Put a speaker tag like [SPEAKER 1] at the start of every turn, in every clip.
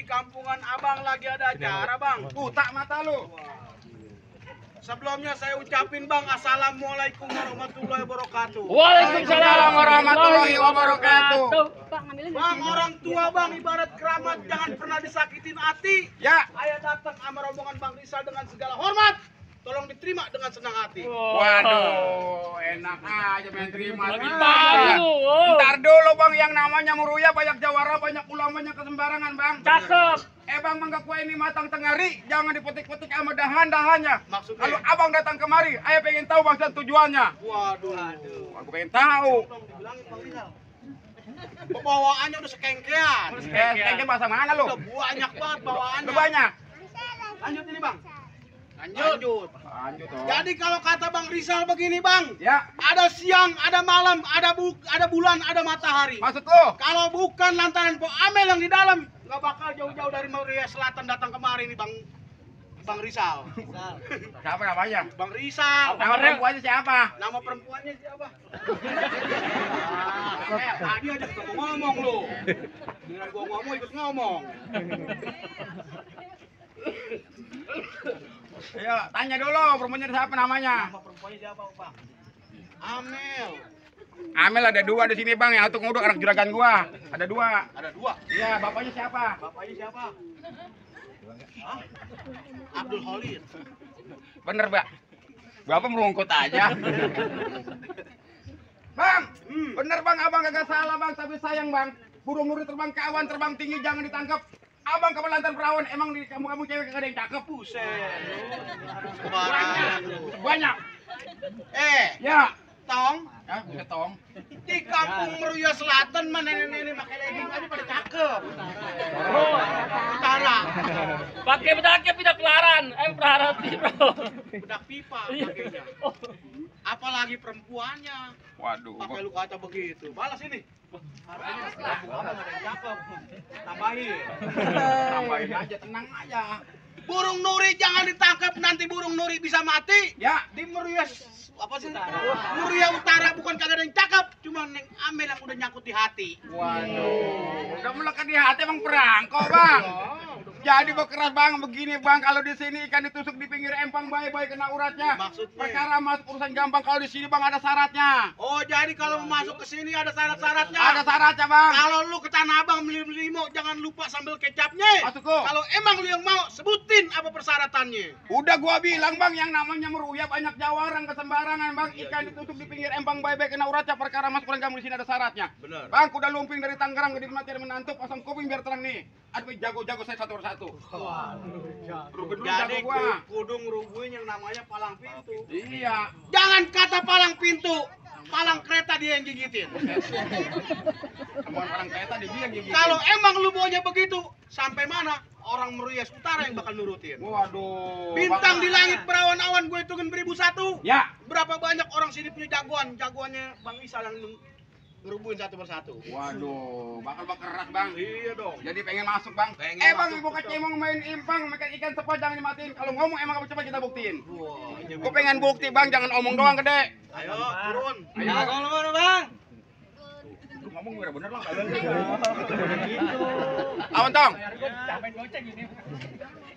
[SPEAKER 1] di kampungan abang lagi ada acara bang.
[SPEAKER 2] Buta mata lu.
[SPEAKER 1] Sebelumnya saya ucapin bang, assalamualaikum warahmatullahi wabarakatuh.
[SPEAKER 3] Waalaikumsalam warahmatullahi wabarakatuh.
[SPEAKER 1] Bang, orang tua bang ibarat keramat, jangan pernah disakitin hati.
[SPEAKER 2] Ya.
[SPEAKER 1] Ayah datang sama rombongan Bang Rizal dengan segala hormat. Tolong diterima dengan senang hati.
[SPEAKER 2] Waduh, enak aja main terima.
[SPEAKER 3] Tahu.
[SPEAKER 2] Ntar dulu bang, yang namanya Muruya banyak jawara, banyak ulamanya kesembarangan bang.
[SPEAKER 3] Cakep.
[SPEAKER 2] Bang mangga kue ini matang tengari, jangan dipetik-petik sama dahan-dahannya.
[SPEAKER 1] Maksudnya?
[SPEAKER 2] Kalau abang datang kemari, ayah pengen tahu bang tujuannya.
[SPEAKER 1] Waduh.
[SPEAKER 2] Aku pengen tahu.
[SPEAKER 1] Tolong dibilangin Bang Rizal. Bawaannya udah sekengkean.
[SPEAKER 2] Kengken bahasa mana lu?
[SPEAKER 1] Udah banyak banget bawaannya.
[SPEAKER 2] Udah banyak.
[SPEAKER 1] Lanjut ini bang. Lanjut.
[SPEAKER 2] Lanjut dong.
[SPEAKER 1] Jadi kalau kata Bang Rizal begini bang,
[SPEAKER 2] Ya,
[SPEAKER 1] ada siang, ada malam, ada bulan, ada matahari.
[SPEAKER 2] maksud lu?
[SPEAKER 1] Kalau bukan lantaran Po Amel yang di dalam, nggak bakal jauh-jauh dari Muria Selatan datang kemari nih Bang Rizal.
[SPEAKER 2] Siapa namanya?
[SPEAKER 1] Bang Rizal.
[SPEAKER 2] Nama perempuannya siapa?
[SPEAKER 1] Nama perempuannya siapa? Tadi aja kamu ngomong lu. Dengan gua ngomong ikut ngomong.
[SPEAKER 2] Ayo, tanya dulu perempuannya siapa namanya?
[SPEAKER 1] Nama perempuannya siapa, Bang? Amel.
[SPEAKER 2] Amel ada dua di sini bang, yang satu nguduk anak juragan gua. Ada dua.
[SPEAKER 1] Ada dua.
[SPEAKER 2] Iya, bapaknya siapa?
[SPEAKER 1] Bapaknya siapa? Hah? Abdul Khalid.
[SPEAKER 2] Bener mbak. Bapak merungkut aja. Bang, bener bang, abang kagak salah bang, tapi sayang bang. Burung nuri terbang ke awan, terbang tinggi, jangan ditangkap. Abang kebelantan perawan, emang di kamu cewek kagak ada yang cakep.
[SPEAKER 1] Buset.
[SPEAKER 2] Banyak. Ya.
[SPEAKER 1] Tong,
[SPEAKER 2] Ya, bisa tong.
[SPEAKER 1] di kampung Meruya Selatan mana nenek-nenek pakai legging aja pada cakep. Utara,
[SPEAKER 3] Pakai bedaknya pindah pelaran. Perharati bro.
[SPEAKER 1] bedak pipa pakainya. Apalagi perempuannya.
[SPEAKER 2] Waduh.
[SPEAKER 1] Pakai lu kata begitu. Balas ini. Harganya kampung abang ada yang cakep. Tambahin.
[SPEAKER 2] Tambahin aja, tenang aja.
[SPEAKER 1] Burung nuri jangan ditangkap, nanti burung nuri bisa mati.
[SPEAKER 2] Ya.
[SPEAKER 1] Di Meruya apa sih? Meruya Utara bukan kagak ada yang cakep, cuma Neng Amel yang udah nyangkut di hati.
[SPEAKER 2] Waduh. Udah melekat di hati emang perangko bang. Jadi keras bang, begini bang, kalau di sini ikan ditusuk di pinggir empang baik-baik kena uratnya.
[SPEAKER 1] Maksudnya?
[SPEAKER 2] Perkara masuk urusan gampang, kalau di sini bang ada syaratnya.
[SPEAKER 1] Oh, jadi kalau mau masuk ke sini ada syarat-syaratnya.
[SPEAKER 2] Ada syaratnya bang.
[SPEAKER 1] Kalau lu ke Tanah Abang beli limo, jangan lupa sambal kecapnya.
[SPEAKER 2] Masuk lu.
[SPEAKER 1] Kalau emang lu yang mau, sebutin apa persyaratannya.
[SPEAKER 2] Udah gua bilang bang, yang namanya Meruya banyak jawaran kesembarangan bang. Ikan ditusuk di pinggir empang baik-baik kena uratnya. Perkara masuk urusan gampang di sini ada syaratnya.
[SPEAKER 1] Bener.
[SPEAKER 2] Bang, kuda lumping dari Tangerang, gede mati menantu, pasang kuping biar terang nih. Aduh, jago-jago saya satu persatu. Rubin dulu jago
[SPEAKER 1] Jadi
[SPEAKER 2] gua.
[SPEAKER 1] kudung rubuhin yang namanya palang pintu.
[SPEAKER 2] Iya.
[SPEAKER 1] Jangan kata palang pintu, palang kereta dia yang gigitin.
[SPEAKER 2] Temuan orang kereta di dia gigi.
[SPEAKER 1] Kalau emang lu maunya begitu, sampai mana orang Meruya Utara yang bakal nurutin.
[SPEAKER 2] Waduh.
[SPEAKER 1] Bintang
[SPEAKER 2] Bang.
[SPEAKER 1] di langit perawan-awan gue hitungin 1001.
[SPEAKER 2] Ya.
[SPEAKER 1] Berapa banyak orang sini punya jagoan? Jagoannya Bang Isal yang ngerubuhin satu persatu.
[SPEAKER 2] Waduh, bakal keras bang.
[SPEAKER 1] Iya dong.
[SPEAKER 2] Jadi pengen masuk bang.
[SPEAKER 1] Pengen
[SPEAKER 2] Bang,
[SPEAKER 1] masuk,
[SPEAKER 2] ibu kecil mau main impang, makan ikan sepat jangan dimatiin. Kalau ngomong emang apa coba kita buktiin.
[SPEAKER 1] Wah,
[SPEAKER 2] Gue pengen bukti bang, jangan omong doang gede.
[SPEAKER 1] ayo turun.
[SPEAKER 2] Ayo.
[SPEAKER 1] Kalau mana bang?
[SPEAKER 2] Lu ngomong bener-bener lah. Awan tong.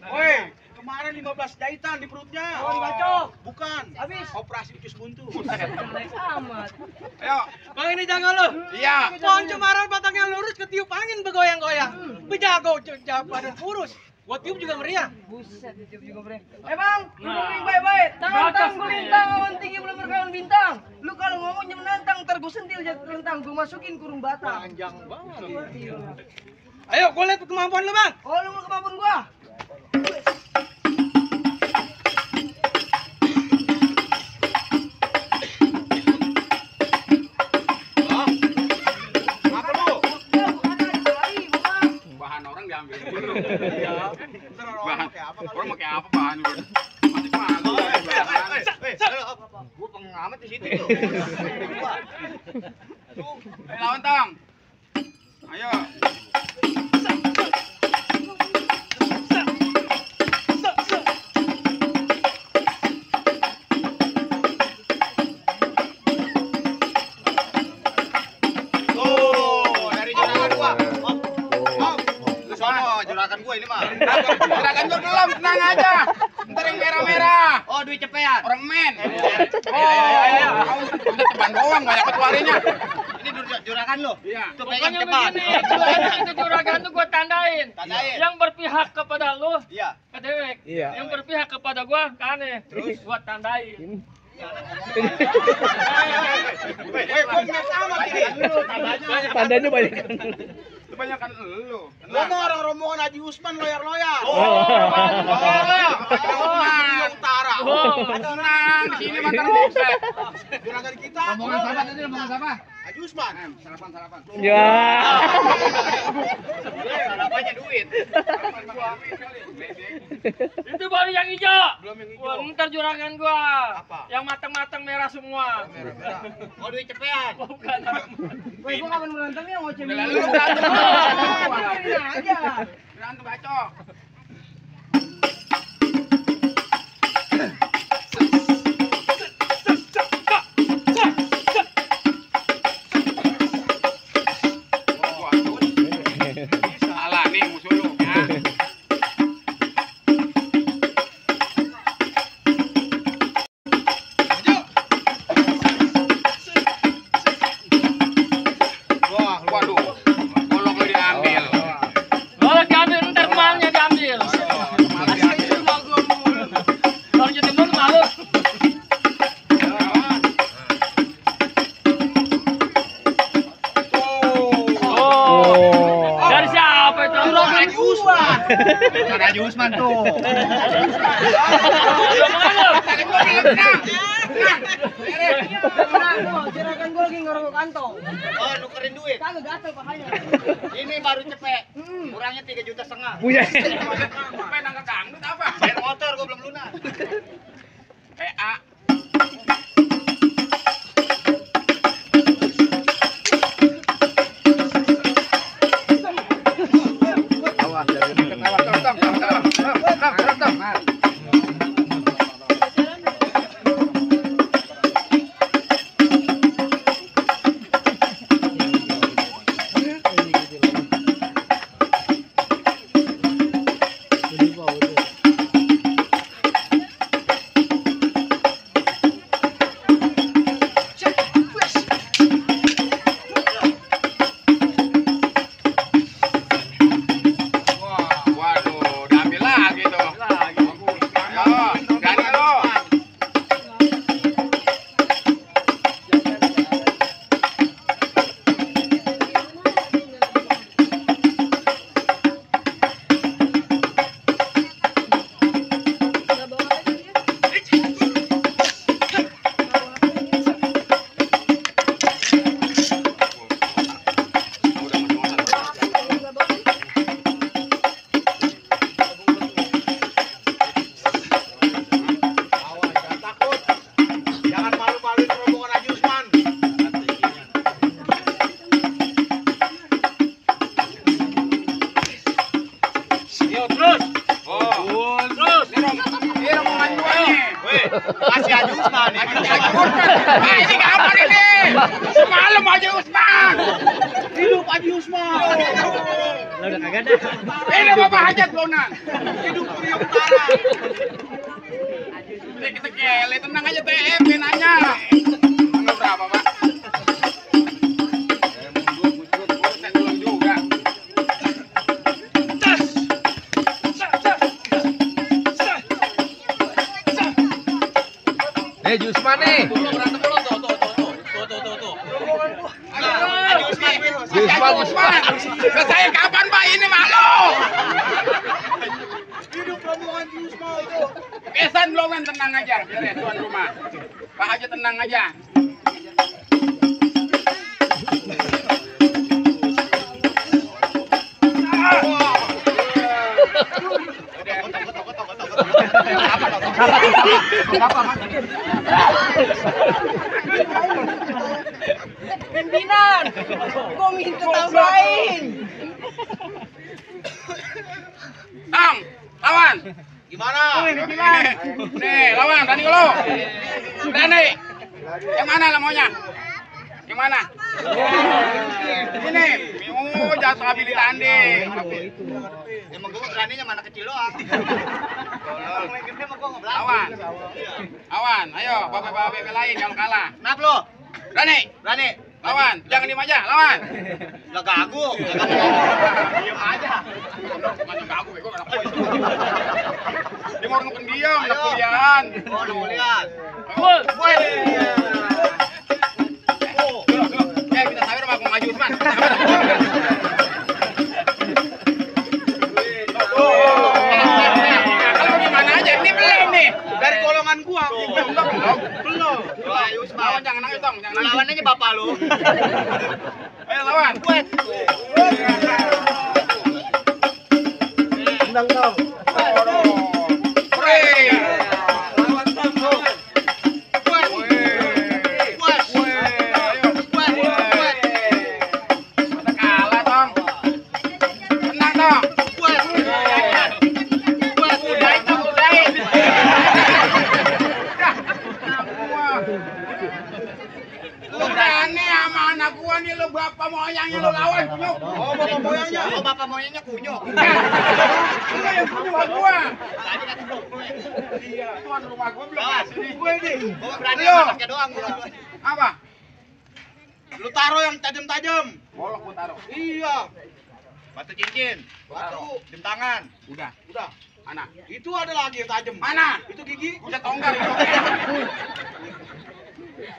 [SPEAKER 1] Woi, kemarin 15 jahitan di perutnya.
[SPEAKER 3] Oh, dibacok.
[SPEAKER 1] Bukan.
[SPEAKER 3] Habis.
[SPEAKER 1] Operasi ucus buntu.
[SPEAKER 3] Amat.
[SPEAKER 2] Ayo.
[SPEAKER 4] Bang ini jangan lo.
[SPEAKER 2] Iya.
[SPEAKER 4] Pohon cemara batangnya lurus ketiup angin bergoyang-goyang. Bejago badan kurus. Gua tiup juga meriah.
[SPEAKER 3] Buset, ditiup juga bre. Bang, lu ngomong baik-baik. Tantang gulintang, awan tinggi belum berkawan bintang. Lu kalau ngomongnya menantang, ntar gua sentil jatuh rentang, gua masukin kurung batang.
[SPEAKER 4] Panjang banget. Ayo, gua lihat kemampuan lu, Bang.
[SPEAKER 3] Oh, lu mau kemampuan gua?
[SPEAKER 1] Apa lu?
[SPEAKER 2] Bahan orang diambil.
[SPEAKER 1] Iya. Ntar
[SPEAKER 2] Bahan.
[SPEAKER 1] pakai apa
[SPEAKER 2] Orang pakai apa bahan? Masih malu.
[SPEAKER 1] Gua pengamat di situ tuh.
[SPEAKER 2] Ayo lawan tong. Ayo.
[SPEAKER 1] Oh, dari juragan gua. Op. Op. Ke sono. mah juragan gue ini mah.
[SPEAKER 2] Juragan gua belum, tenang aja. Ntar yang merah-merah.
[SPEAKER 1] Oh, duit cepean.
[SPEAKER 2] Orang men. Oh, udah teban doang, nggak dapat warinya.
[SPEAKER 1] Ini juragan lo.
[SPEAKER 2] Iya.
[SPEAKER 1] Tuh pegang
[SPEAKER 5] Pokoknya
[SPEAKER 1] cepat.
[SPEAKER 5] begini, itu juragan tuh gua tandain.
[SPEAKER 1] Tandain.
[SPEAKER 5] Yang berpihak kepada lu,
[SPEAKER 1] Iya.
[SPEAKER 5] ke dewek.
[SPEAKER 3] Iya.
[SPEAKER 5] Yang berpihak kepada gua, ke aneh. Terus gua tandain.
[SPEAKER 1] Weh, gua nggak sama ini. Lu tandanya.
[SPEAKER 3] Tandanya banyak.
[SPEAKER 2] Kebanyakan lu.
[SPEAKER 1] Lo mau orang rombongan Haji Usman loyar-loyar. Utara.
[SPEAKER 2] Tenang, di sini mantan bokset.
[SPEAKER 1] Juragan kita.
[SPEAKER 2] Rombongan siapa tadi? Rombongan siapa?
[SPEAKER 1] Haji Usman.
[SPEAKER 2] Sarapan.
[SPEAKER 3] Ya.
[SPEAKER 1] Sarapannya duit.
[SPEAKER 5] Itu baru yang hijau.
[SPEAKER 1] Belum yang hijau.
[SPEAKER 5] Wah, ntar juragan gua.
[SPEAKER 1] Apa?
[SPEAKER 5] Yang matang-matang merah semua.
[SPEAKER 1] Oh, duit cepean.
[SPEAKER 5] Bukan.
[SPEAKER 3] Woi, gua kapan berantem ya mau cewek.
[SPEAKER 2] Lalu berantem.
[SPEAKER 3] aja.
[SPEAKER 2] Berantem bacok. Salah nih musuh lu ya. Waduh, golok lu diambil.
[SPEAKER 5] Kalau diambil ntar kemahannya diambil.
[SPEAKER 2] Malah diambil.
[SPEAKER 5] Kalau jadi mun malu. Oh. Dari siapa itu?
[SPEAKER 1] Haji Usman. Bukan Haji Usman tuh.
[SPEAKER 3] Juragan gua lagi ngerokok kantong.
[SPEAKER 1] Oh, nukerin duit.
[SPEAKER 3] Kagak gatel pahanya.
[SPEAKER 1] Ini baru cepet. Kurangnya 3,5 juta.
[SPEAKER 3] Punya.
[SPEAKER 2] Main angkat dangdut apa?
[SPEAKER 1] Bayar motor gua belum lunas.
[SPEAKER 2] PA. Waduh, diambil lagi tuh. Ayo, ganti lo.
[SPEAKER 1] Awas, jangan takut. Jangan malu-maluin rombongan Haji Usman. Yuk, terus.
[SPEAKER 2] Oh, terus. Ini rombongan gua nih.
[SPEAKER 1] Weh, kasih Haji Usman.
[SPEAKER 2] Ah, ini kapan ini? Semalam aja Usman.
[SPEAKER 1] Hidup Haji Usman.
[SPEAKER 3] Udah kagak ada.
[SPEAKER 2] Ini Bapak Hajat Lonan.
[SPEAKER 1] Hidup Puri Utara.
[SPEAKER 2] Kita kele, tenang aja TM, nanya. Tanggal berapa, Pak? Saya belum juga.
[SPEAKER 6] Jusman nih.
[SPEAKER 1] Haji Usman.
[SPEAKER 2] Usman. Saya kapan, Pak? Ini malu.
[SPEAKER 1] Hidup rombongan Haji Usman itu.
[SPEAKER 2] Kesan belum kan, tenang aja. Beres, tuan rumah. Pak Hajat tenang aja.
[SPEAKER 3] Pimpinan, kok minta tambahin?
[SPEAKER 2] Tang, lawan.
[SPEAKER 1] Gimana?
[SPEAKER 2] Nih, lawan, berani lo. Berani. Yang mana lah maunya? Yang mana? Ini, Oh, jatuh habis ditanding.
[SPEAKER 1] Emang gua beraninya mana kecil doang. Kalau yang gede mah gua enggak berani.
[SPEAKER 2] Awan. Awan, ayo babe-babe lain kalau kalah.
[SPEAKER 1] Kenapa lo?
[SPEAKER 2] Berani.
[SPEAKER 1] Berani.
[SPEAKER 2] Lawan, jangan diem aja, lawan.
[SPEAKER 1] Lah gagu. Diam aja.
[SPEAKER 2] Macam gagu bego anak gua. Dia mau orang pendiam, anak kuliahan.
[SPEAKER 1] Oh, udah lihat.
[SPEAKER 5] Full.
[SPEAKER 2] Kita sabar sama aku maju Usman. Kalau gimana aja, ini belum nih.
[SPEAKER 1] Dari golongan gua.
[SPEAKER 2] Belum.
[SPEAKER 1] Ayo Usman.
[SPEAKER 2] Lawan jangan nangis dong, jangan nangis.
[SPEAKER 1] Lawan aja bapak lu.
[SPEAKER 2] Ayo lawan.
[SPEAKER 3] Menang kau.
[SPEAKER 2] Bapak moyangnya lo lawan kunyuk.
[SPEAKER 1] Oh, bapak moyangnya. Oh, bapak moyangnya kunyuk.
[SPEAKER 2] Lu yang kunyuk gua.
[SPEAKER 1] Tadi kan belum.
[SPEAKER 2] Iya, tuan rumah gua belum
[SPEAKER 1] Lawan.
[SPEAKER 2] kasih gue nih.
[SPEAKER 1] Gua berani
[SPEAKER 2] Ayo.
[SPEAKER 1] anaknya doang gua.
[SPEAKER 2] Apa?
[SPEAKER 1] Lu taruh yang tajam-tajam.
[SPEAKER 2] Bolok gua taruh.
[SPEAKER 1] Iya. Batu cincin, batu jam tangan.
[SPEAKER 2] Udah.
[SPEAKER 1] Udah.
[SPEAKER 2] Mana?
[SPEAKER 1] Itu ada lagi yang tajam.
[SPEAKER 2] Mana?
[SPEAKER 1] Itu gigi.
[SPEAKER 2] Udah tonggar itu.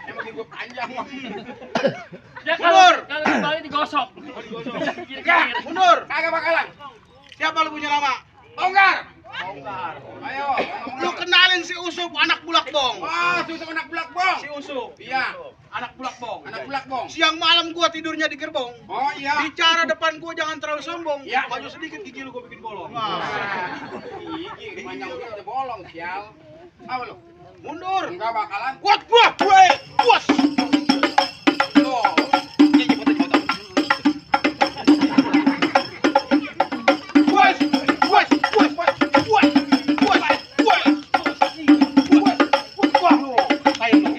[SPEAKER 2] Emang gigi gua panjang mah.
[SPEAKER 5] Ya
[SPEAKER 1] Mundur.
[SPEAKER 5] kalau kembali digosok.
[SPEAKER 2] Ya,
[SPEAKER 1] Mundur.
[SPEAKER 2] kagak bakalan.
[SPEAKER 1] Siapa lu punya nama?
[SPEAKER 2] Tonggar. Ayo.
[SPEAKER 1] Lu kenalin si Usup anak bulak bong.
[SPEAKER 2] Wah, susu anak bulak bong.
[SPEAKER 1] Si Usup.
[SPEAKER 2] Iya,
[SPEAKER 1] Anak bulak bong.
[SPEAKER 2] anak bulak bong.
[SPEAKER 1] Siang malam gua tidurnya di gerbong.
[SPEAKER 2] Oh iya.
[SPEAKER 1] Bicara depan gua jangan terlalu sombong.
[SPEAKER 2] Iya.
[SPEAKER 1] Maju sedikit gigi lu gua bikin bolong.
[SPEAKER 2] Gigi panjang udah bolong, sial. Apa lu?
[SPEAKER 1] Mundur.
[SPEAKER 2] Enggak bakalan.
[SPEAKER 1] Kuat gua. Woi, puas.
[SPEAKER 2] Tuh. Ini foto foto.
[SPEAKER 1] Puas. Puas. Puas. Puas. Puas. Puas. Puas. Puas. Kayak lu.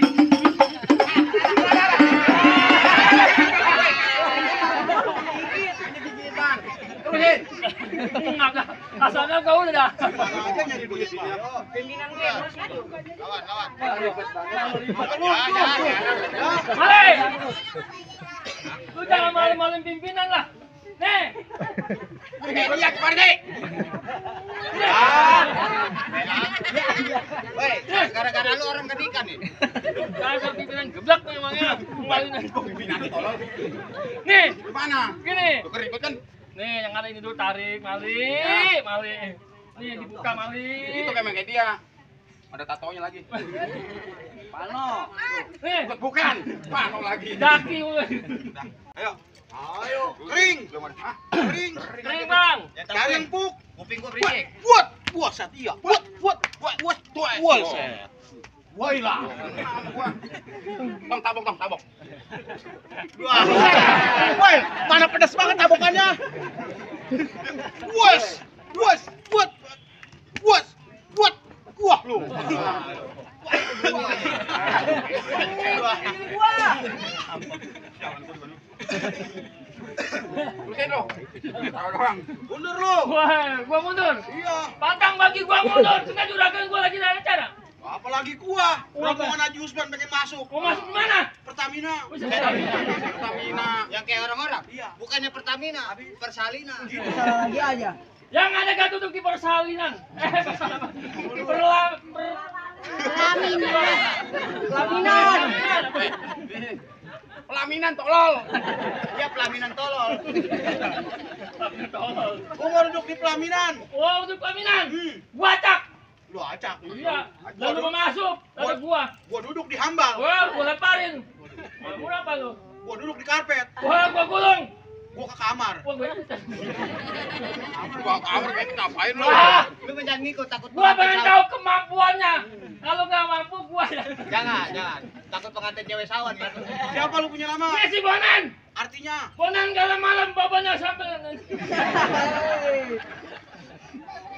[SPEAKER 2] Terusin.
[SPEAKER 5] Enggak. Asalnya kau udah dah.
[SPEAKER 1] Aja nyari duit mah.
[SPEAKER 3] Pimpinan gue terus maju.
[SPEAKER 1] Lawan, lawan.
[SPEAKER 5] Mari. Lu jangan malu-maluin pimpinan lah. Nih.
[SPEAKER 2] Iya, Pardi.
[SPEAKER 1] Woi, gara-gara lu orang kedikan nih.
[SPEAKER 5] Dasar pimpinan geblak memangnya. Kembali nih.
[SPEAKER 2] Pimpinan tolol.
[SPEAKER 5] Nih,
[SPEAKER 2] Gimana?
[SPEAKER 5] gini.
[SPEAKER 2] Lu keribut kan?
[SPEAKER 5] Nih, yang ada ini dulu tarik, Mali.
[SPEAKER 2] Ya.
[SPEAKER 5] Mali. Nih dibuka Mali.
[SPEAKER 2] Itu kayak dia. Ada tatonya lagi.
[SPEAKER 1] Pano.
[SPEAKER 5] Nih,
[SPEAKER 2] Bukan. Pano lagi.
[SPEAKER 5] daki lu.
[SPEAKER 1] Ayo. Ayo, kering.
[SPEAKER 2] Hah?
[SPEAKER 1] Kering.
[SPEAKER 5] Kering, Bang.
[SPEAKER 1] Cari yang puk.
[SPEAKER 3] Kuping gua berisik.
[SPEAKER 1] Buat. Buat iya. Buat. Buat. Set. Woi lah.
[SPEAKER 2] Tong tabok.
[SPEAKER 1] Wah. Woi, mana pedas banget tabokannya. Buas. Buat. Wah lu.
[SPEAKER 2] Terusin lu. Tahu doang.
[SPEAKER 1] Mundur lu.
[SPEAKER 5] Wah, gua mundur.
[SPEAKER 1] Iya.
[SPEAKER 5] Pantang bagi gua mundur. Sudah juragan gua lagi ada acara.
[SPEAKER 1] Apalagi gua. Rombongan Haji Usman pengen masuk.
[SPEAKER 5] Mau masuk di mana?
[SPEAKER 1] Pertamina.
[SPEAKER 2] Pertamina.
[SPEAKER 1] Yang kayak orang-orang? Iya. Bukannya Pertamina, Persalina.
[SPEAKER 3] Lagi aja.
[SPEAKER 5] Yang ada gak duduk di persalinan.
[SPEAKER 3] Laminan.
[SPEAKER 2] Pelaminan tolol.
[SPEAKER 1] Iya, pelaminan tolol.
[SPEAKER 5] Tolol.
[SPEAKER 1] Gua mau duduk di pelaminan.
[SPEAKER 5] Oh, untuk pelaminan. Gua acak.
[SPEAKER 1] Lu acak.
[SPEAKER 5] Iya. Lalu mau masuk. Ada gua.
[SPEAKER 1] Gua duduk di hambal.
[SPEAKER 5] Wah, gua leparin. Mau apa lu?
[SPEAKER 1] Gua duduk di karpet.
[SPEAKER 5] Wah, gua gulung.
[SPEAKER 1] Gua ke kamar.
[SPEAKER 5] Wah, gua
[SPEAKER 2] Gua kamar kayak ngapain lu?
[SPEAKER 5] Wah,
[SPEAKER 1] Lu jangan ngikut, takut
[SPEAKER 5] gua pengen tahu kemampuannya. Kalau nggak mampu, gua
[SPEAKER 1] Jangan. Takut pengantin cewek sawan kan. Siapa lu punya nama?
[SPEAKER 5] Ini si Bonan.
[SPEAKER 1] Artinya
[SPEAKER 5] Bonan kalau malam babanya sampai.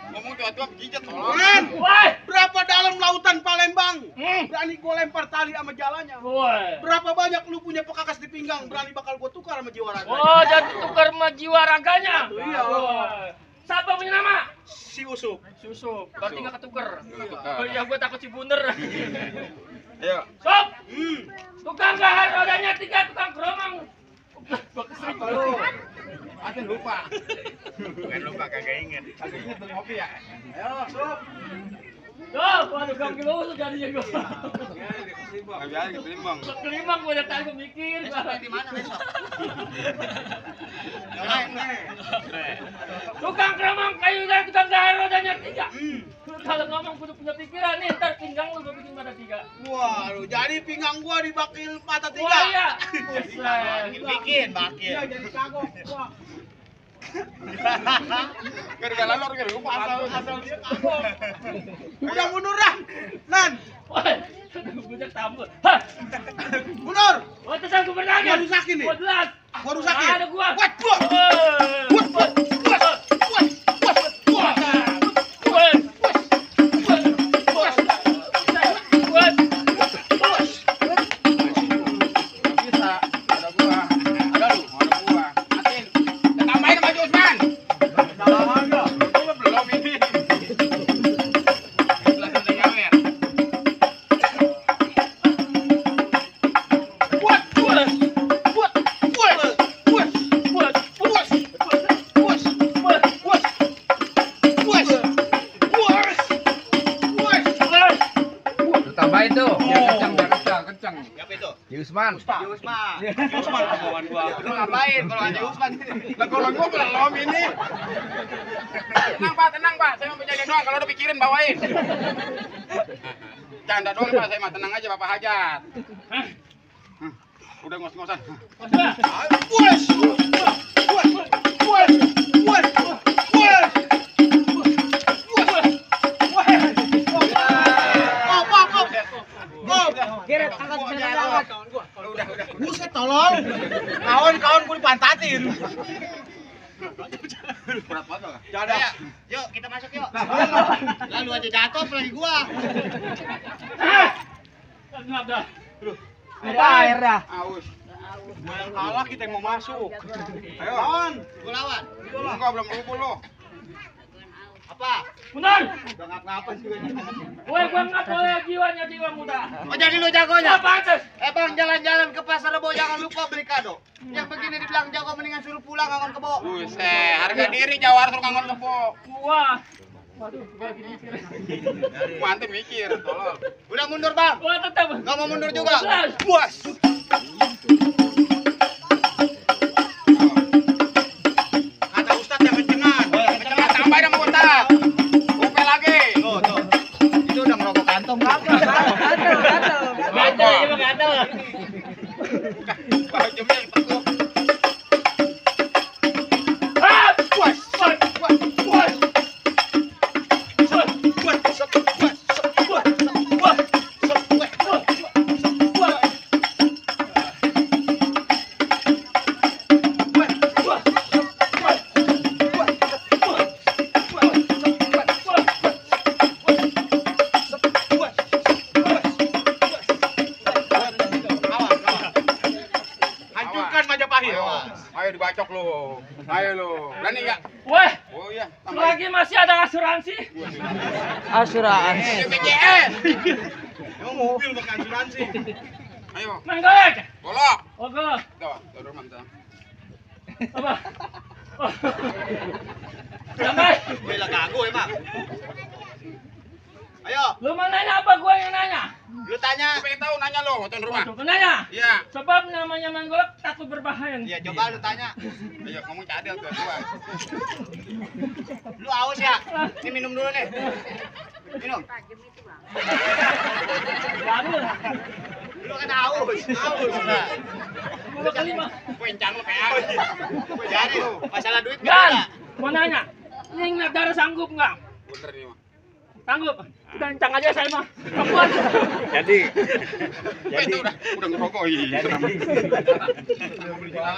[SPEAKER 2] Ngomong tua-tua begijat tolol.
[SPEAKER 1] Bonan.
[SPEAKER 5] Wah,
[SPEAKER 1] Bro. Berapa dalam lautan Palembang?
[SPEAKER 5] Hmm.
[SPEAKER 1] Berani gue lempar tali sama jalannya.
[SPEAKER 5] Woi.
[SPEAKER 1] Berapa banyak lu punya pekakas di pinggang? Berani bakal gue tukar sama jiwa raga.
[SPEAKER 5] Oh, jadi tukar sama jiwa raganya.
[SPEAKER 1] Iya.
[SPEAKER 5] Woi. Siapa punya nama?
[SPEAKER 1] Si Usup.
[SPEAKER 5] Susu. Berarti nggak ketuker.
[SPEAKER 2] Nggak ketuker.
[SPEAKER 5] Oh iya, gue takut si Bunder.
[SPEAKER 2] Ayo.
[SPEAKER 5] Sob,
[SPEAKER 1] Hmm.
[SPEAKER 5] tukang gahar rodanya 3, tukang keromang. Gua keseringan.
[SPEAKER 2] Asin lupa. Bukan lupa, kagak inget. Kagak inget beli kopi ya?
[SPEAKER 1] Ayo, Sup.
[SPEAKER 5] Tuh, waduh kang kilo jadinya gue.
[SPEAKER 2] Kagak biasa ketimbang.
[SPEAKER 5] Kelimang gue datang gue mikir.
[SPEAKER 1] Di mana besok?
[SPEAKER 5] Tukang keromang kayu dan tukang gahar rodanya 3. Kalau ngomong kudu punya pikiran nih, ntar pinggang lu gue bikin mata 3.
[SPEAKER 1] Waduh, jadi pinggang gua dibakil patah 3.
[SPEAKER 5] Wah iya.
[SPEAKER 1] Bikin, bakil. Iya, jadi kagok. Wah,
[SPEAKER 2] Gara-gara lalor gara lupa.
[SPEAKER 1] asal dia kagok. Udah mundur dah. Nan,
[SPEAKER 5] Woi, bujak tamu. Hah,
[SPEAKER 1] mundur.
[SPEAKER 5] wah tesan gue berlagi.
[SPEAKER 1] Gua rusakin nih.
[SPEAKER 5] Gua jelas.
[SPEAKER 1] Gua rusakin.
[SPEAKER 5] Ada gua.
[SPEAKER 1] Wah, gua.
[SPEAKER 2] Bisa. Ada gua. Ada lu. Ada gua. Asin. Kita tambahin sama Haji Usman. Belum ini. Langsung digawer. Tambahin tuh. Biar kencang.
[SPEAKER 1] Siapa itu?
[SPEAKER 2] Haji Usman.
[SPEAKER 1] Usman. Usman kawan gua. Lu ngapain kalau Haji Usman?
[SPEAKER 2] Lah kalau gua belum ini. Tenang Pak, saya mau penjaga doang. Kalau udah pikirin bawain. Canda doang Pak, saya mah tenang aja Bapak Hajat. Udah ngos-ngosan.
[SPEAKER 3] Geret, angkat angkat.
[SPEAKER 2] Udah.
[SPEAKER 1] Buset tolong. Kawan-kawan gue dipantatin.
[SPEAKER 2] Berat banget Pak.
[SPEAKER 1] Jadi,
[SPEAKER 6] Yuk, kita masuk yuk. Lalu aja jatuh apalagi gua.
[SPEAKER 5] Enggak dah.
[SPEAKER 3] Ada air dah.
[SPEAKER 2] Aus.
[SPEAKER 1] gua yang kalah kita yang mau masuk. Ayo, kawan.
[SPEAKER 6] Gua lawan.
[SPEAKER 2] Enggak belum rukun lo.
[SPEAKER 6] Apa?
[SPEAKER 5] Mundur.
[SPEAKER 1] Udah ngap-ngapan juga.
[SPEAKER 5] Woi, gua nggak boleh jiwanya jiwa muda.
[SPEAKER 6] Oh jadi lu jagonya?
[SPEAKER 5] Nggak pantas.
[SPEAKER 6] Bang jalan-jalan ke pasar Rebo jangan lupa beli kado. Yang begini dibilang jago mendingan suruh pulang ngangon kebo.
[SPEAKER 2] Buset, harga diri Jawar suruh ngangon kepo.
[SPEAKER 5] Wah. Waduh, gua lagi mikir.
[SPEAKER 2] Mantep mikir, tolong.
[SPEAKER 6] Udah mundur bang.
[SPEAKER 5] Wah, tetap.
[SPEAKER 6] Gak mau mundur juga.
[SPEAKER 5] Jelas.
[SPEAKER 6] Puas.
[SPEAKER 1] Kata Ustadz yang kencengan.
[SPEAKER 2] Kencang tambahin sama otak. Upe lagi.
[SPEAKER 1] Tuh. Itu udah ngerokok kantong.
[SPEAKER 3] Gatal.
[SPEAKER 5] Gatel, ini mah gatel.
[SPEAKER 2] Wah, jemnya tekuk.
[SPEAKER 5] Ah!
[SPEAKER 1] Puas. Hancurkan Majapahit.
[SPEAKER 2] Ayo dibacok lo. Ayo lo. Berani enggak?
[SPEAKER 5] Weh,
[SPEAKER 2] Oh iya,
[SPEAKER 5] selagi masih ada asuransi.
[SPEAKER 3] Asuransi.
[SPEAKER 2] BPJS.
[SPEAKER 1] Emang mobil pakai asuransi.
[SPEAKER 2] Ayo,
[SPEAKER 5] Main golek.
[SPEAKER 2] golok.
[SPEAKER 5] Oke.
[SPEAKER 2] Tuh, mantap.
[SPEAKER 5] Apa? Oh. Sampai.
[SPEAKER 1] Gue lah gago emang.
[SPEAKER 6] Ayo,
[SPEAKER 5] Lu mau nanya apa gua yang nanya?
[SPEAKER 6] lu tanya.
[SPEAKER 2] Pengen tahu nanya lo, tuan rumah.
[SPEAKER 5] Waduh, nanya.
[SPEAKER 2] Iya.
[SPEAKER 5] Sebab namanya main golek takut berbahaya.
[SPEAKER 6] Iya, coba lu tanya.
[SPEAKER 2] Ayo ngomong cadel tuh gua.
[SPEAKER 6] Lu haus ya? Ini minum dulu nih. Minum.
[SPEAKER 5] Waduh.
[SPEAKER 6] Lu kan haus. Nah,
[SPEAKER 5] Gua kelima.
[SPEAKER 2] Kencang lo kayak apa?
[SPEAKER 6] jadi masalah duit
[SPEAKER 5] Gan,
[SPEAKER 6] gimana?
[SPEAKER 5] mau nanya. Ini nggak darah sanggup nggak?
[SPEAKER 2] Bener nih, mah.
[SPEAKER 5] Sanggup. Kencang aja saya mah. Kuat.
[SPEAKER 2] Itu udah ngerokok. Iya.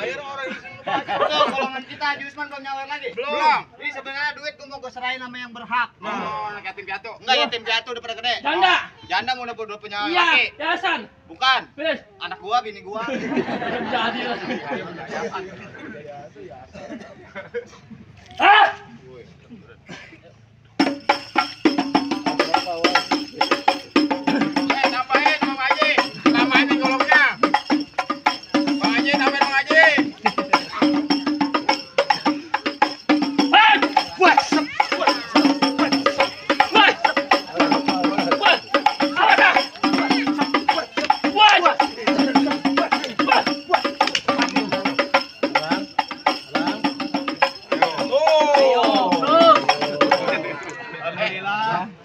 [SPEAKER 1] Air orang
[SPEAKER 6] Tuh, golongan kita Haji Usman belum nyawer lagi.
[SPEAKER 2] Belum.
[SPEAKER 6] Ini sebenarnya duit gua mau gua serahin sama yang berhak.
[SPEAKER 2] Oh, anak yatim piatu.
[SPEAKER 6] Enggak yatim piatu udah pada gede.
[SPEAKER 5] Janda.
[SPEAKER 6] Janda mau udah punya
[SPEAKER 5] Iya,
[SPEAKER 6] laki.
[SPEAKER 5] yayasan.
[SPEAKER 6] Bukan.
[SPEAKER 5] Wis.
[SPEAKER 6] Anak gua, bini gua.
[SPEAKER 5] Jadi lah. Ah!
[SPEAKER 2] Tambahin Bang Haji. Tambahin nih golongnya. Bang Haji, tambahin Bang Haji.
[SPEAKER 5] Hei!
[SPEAKER 1] Wah,
[SPEAKER 5] Woi! Woi! Apa dah? Woi!
[SPEAKER 2] Oh.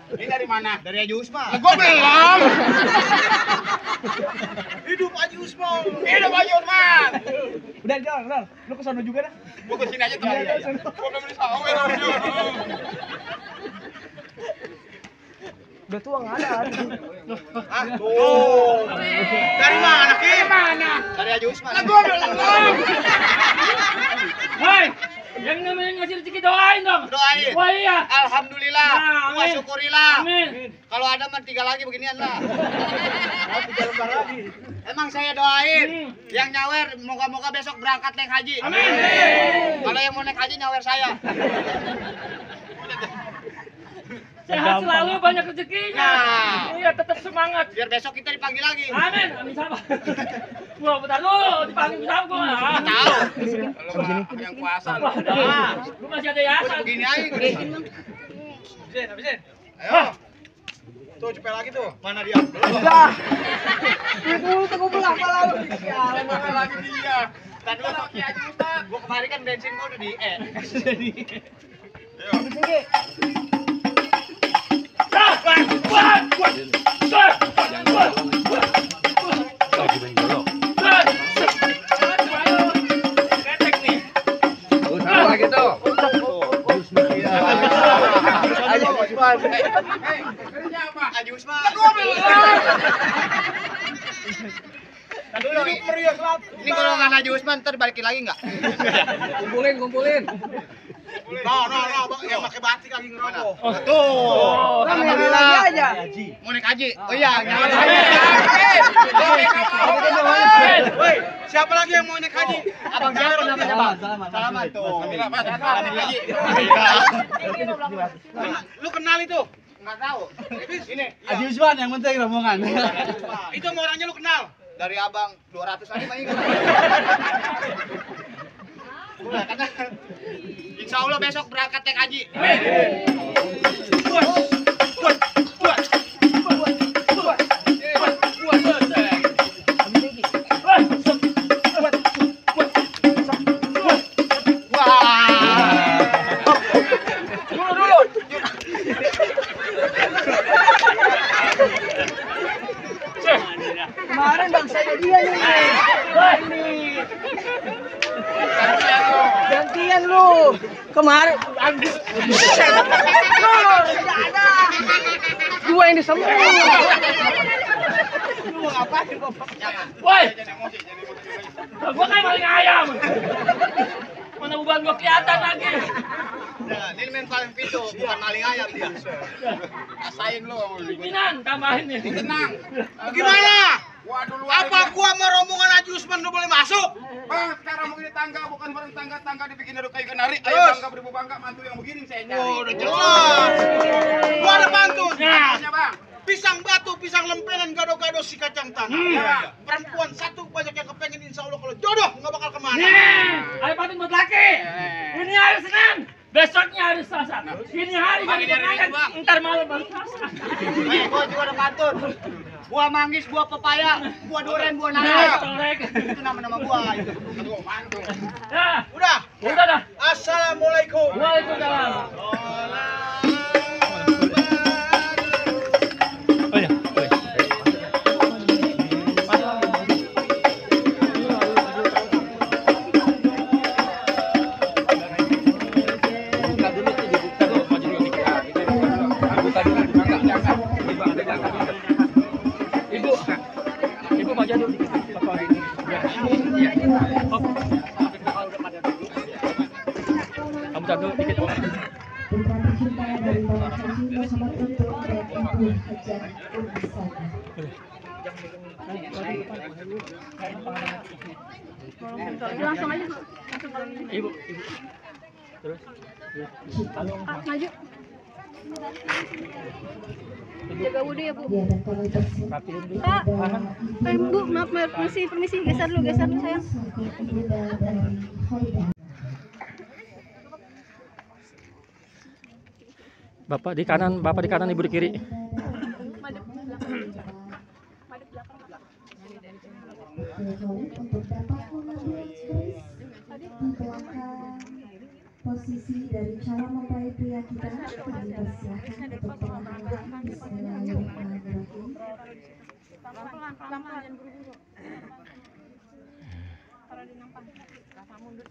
[SPEAKER 2] Ini dari mana?
[SPEAKER 6] Dari Haji Usman.
[SPEAKER 2] Gua belum.
[SPEAKER 1] hidup Haji Usman.
[SPEAKER 2] Hidup Haji Usman.
[SPEAKER 3] Udah jalan. Lu ke sana juga dah.
[SPEAKER 2] Gua kesini aja temen. Gua belum beli sawer.
[SPEAKER 3] Udah tua enggak ada.
[SPEAKER 1] Oh. Dari mana, Ki?
[SPEAKER 2] Mana?
[SPEAKER 6] Dari Haji Usman.
[SPEAKER 2] Gua belum.
[SPEAKER 5] Woi! Yang namanya ngasih rezeki doain dong.
[SPEAKER 6] Doain.
[SPEAKER 5] Wah iya.
[SPEAKER 6] Alhamdulillah.
[SPEAKER 5] Nah,
[SPEAKER 6] Gua
[SPEAKER 5] amin.
[SPEAKER 6] syukurilah.
[SPEAKER 5] Amin.
[SPEAKER 6] Kalau ada mah 3 lagi beginian lah. Emang saya doain yang nyawer moga-moga besok berangkat naik haji.
[SPEAKER 5] Amin.
[SPEAKER 6] Kalau yang mau naik haji nyawer saya.
[SPEAKER 5] Sehat selalu, banyak rezekinya.
[SPEAKER 6] Nah.
[SPEAKER 5] Iya, tetap semangat.
[SPEAKER 6] Biar besok kita dipanggil lagi.
[SPEAKER 5] Amin. Amin sabar. Gua bentar dulu dipanggil bisa gua.
[SPEAKER 6] Tahu.
[SPEAKER 2] Kalau yang puasa lu.
[SPEAKER 5] Nah, gua masih ada yayasan.
[SPEAKER 6] Begini aja.
[SPEAKER 1] Habisin.
[SPEAKER 2] Ayo.
[SPEAKER 1] Tuh, cepet lagi tuh.
[SPEAKER 6] Mana dia?
[SPEAKER 3] Udah. Itu kumpul apa lalu?
[SPEAKER 2] Mana lagi dia? Tadi lu sama Ki Haji Ustaz.
[SPEAKER 6] Gua kemarin kan bensin gua udah di
[SPEAKER 2] Lagi tuh. Kerja apa?
[SPEAKER 6] Haji Usman.
[SPEAKER 1] Hidup meriah selatan.
[SPEAKER 6] Ini golongan Haji Usman ntar balikin lagi nggak?
[SPEAKER 3] Kumpulin.
[SPEAKER 1] No, Bang, yang pakai batik lagi ngerokok.
[SPEAKER 6] Tuh. Alhamdulillah.
[SPEAKER 3] aja.
[SPEAKER 6] Mau naik haji? Oh iya, nyawer
[SPEAKER 1] Woi, siapa lagi yang mau naik haji?
[SPEAKER 6] Abang Jarod namanya, Bang. Salaman tuh.
[SPEAKER 2] Alhamdulillah, Pak. Salaman Haji.
[SPEAKER 1] Lu kenal itu?
[SPEAKER 6] Enggak tahu. Ini
[SPEAKER 1] Haji Usman yang penting rombongan. Itu sama orangnya lu kenal?
[SPEAKER 6] dari Abang 200 lagi mah ingat. Udah, karena insya Allah besok berangkat naik haji.
[SPEAKER 3] Kemarin bang saya dia nih. Gantian lu. Kemarin Agus. Tidak ada. Dua yang disembur. Lu mau ngapain Bapak?
[SPEAKER 5] Woi,
[SPEAKER 2] Jangan emosi, jangan emosi.
[SPEAKER 5] gua kan maling ayam. Mana uban gua kelihatan lagi.
[SPEAKER 6] Nah, ini main paling pintu, bukan maling ayam dia.
[SPEAKER 2] Rasain lu.
[SPEAKER 5] Pimpinan tambahin nih.
[SPEAKER 2] Tenang.
[SPEAKER 1] Gimana?
[SPEAKER 2] Waduh, luar
[SPEAKER 1] Apa gua mau rombongan Haji Usman lu boleh masuk?
[SPEAKER 2] Bang, sekarang begini tangga, bukan bareng tangga bikin dari kayu kenari. Ayo
[SPEAKER 1] Terus?
[SPEAKER 2] bangga beribu bangga, mantu yang begini saya cari.
[SPEAKER 1] Oh, udah jelas. Gua ada pantun.
[SPEAKER 2] Mantunya, Bang.
[SPEAKER 1] Pisang batu, pisang lempengan, gado-gado si kacang tanah. Perempuan satu banyak yang kepengen, insya Allah kalau jodoh nggak bakal kemana.
[SPEAKER 5] Nih, hari patung buat laki. Ini hari Senin, besoknya hari Selasa. Ini hari
[SPEAKER 6] Bang,
[SPEAKER 5] jadi
[SPEAKER 6] ini hari
[SPEAKER 5] kenangan.
[SPEAKER 6] Minggu,
[SPEAKER 5] Ntar malam baru Selasa.
[SPEAKER 6] Gua juga ada pantun. Buah manggis, buah pepaya, buah durian, buah
[SPEAKER 5] Nah,
[SPEAKER 6] nanas.
[SPEAKER 5] colek.
[SPEAKER 6] Itu nama-nama buah itu.
[SPEAKER 2] Aduh, mantu.
[SPEAKER 5] Nah,
[SPEAKER 1] Udah.
[SPEAKER 5] udah dah.
[SPEAKER 1] Assalamualaikum.
[SPEAKER 5] Waalaikumsalam. Ibu maju dulu.
[SPEAKER 7] berjumpa dari Bapak Haji Muhammad Untung dan Ibu Hajah Umisana.
[SPEAKER 8] Langsung aja, Ibu. Terus. Maju. Jaga wudhu ya, Bu.
[SPEAKER 7] Ya, dan kami bersiap
[SPEAKER 8] Pak, Bu, maaf, permisi, geser dulu sayang.
[SPEAKER 7] Bunda dari Holiday.
[SPEAKER 9] Bapak di kanan, Ibu di kiri.
[SPEAKER 7] Untuk dapat mengambil space di belakang posisi dari calon mempelai pria kita, kami persilahkan untuk perlahan-lahan. Bismillahirrahmanirrahim.
[SPEAKER 8] Pelan-pelan, jangan buru-buru. Taruh di nampan. Kakak mundur.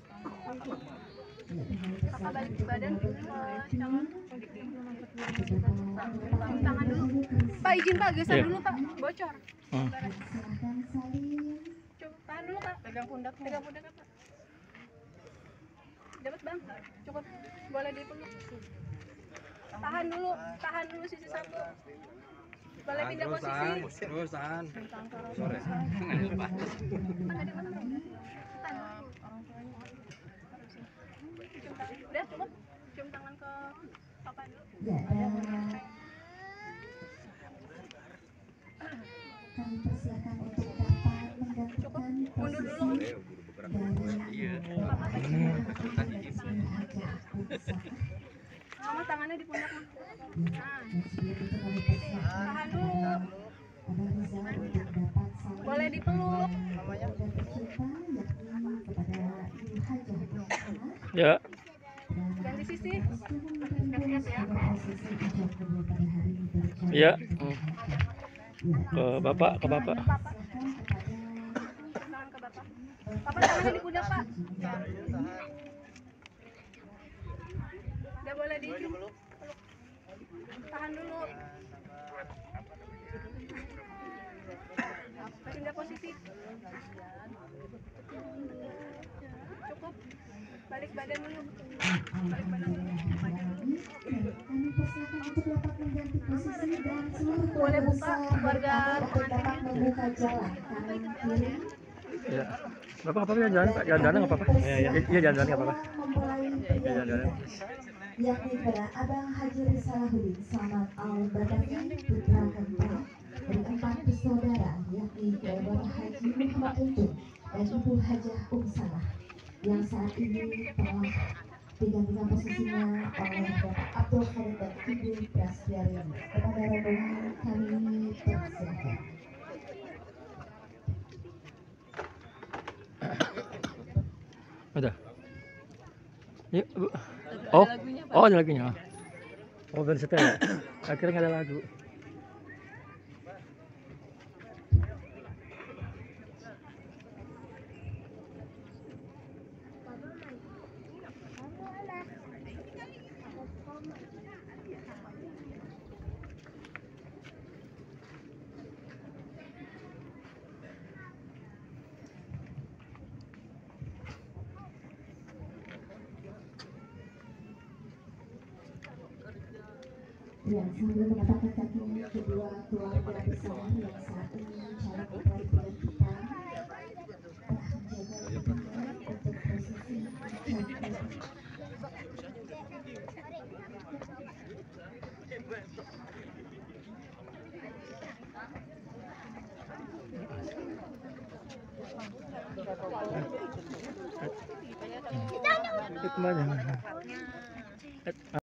[SPEAKER 8] Kakak balik badan ke calon. Tangan dulu. Pak, izin Pak, geser dulu Pak, bocor.
[SPEAKER 7] Silahkan saling.
[SPEAKER 8] Coba tahan dulu Kak. Pegang pundak Pak. Dapat Bang, cukup. Boleh dipeluk. Tahan dulu sisi satu. Boleh pindah posisi.
[SPEAKER 2] Terusan.
[SPEAKER 8] Sore. Udah cukup. Cium tangan ke papa dulu.
[SPEAKER 7] Ya, dan kami persilakan untuk dapat menggantikan
[SPEAKER 8] Mundur dulu. Mama tangannya di pundak. Tahan dulu. Boleh dipeluk.
[SPEAKER 9] Ya.
[SPEAKER 8] Ganti sisi.
[SPEAKER 9] Ya. Ke Bapak.
[SPEAKER 8] Tangan ke Bapak. Papa tangannya di pundak Pak. Udah boleh dicium. Tahan dulu. Pindah posisi. Cukup. Balik badan dulu. Boleh buka keluarga
[SPEAKER 7] membuka jalan kanan kiri.
[SPEAKER 9] Ya. Bapak apa-apa jalan nggak apa-apa. Iya jalan nggak apa-apa. Jalan.
[SPEAKER 7] Yakni pada Abang Haji Risalahuddin Selamat Al-Badani putra keempat dari 4 bersaudara, yakni Bapak Haji Muhammad Untung dan Ibu Hajah Umisana, yang saat ini telah digantikan posisinya oleh Bapak Abdul Khalid dan Ibu Prastyariani. Kepada rombongan kami persilakan.
[SPEAKER 9] Udah. Ya, Bu. Oh, ada lagunya. Oh, baru setel. Akhirnya nggak ada lagu.
[SPEAKER 7] Ya, sambil mengatakan kakinya kedua keluarga besar yang saat ini calon mempelai pria kita telah menjaga untuk posisi
[SPEAKER 9] Itu kemana?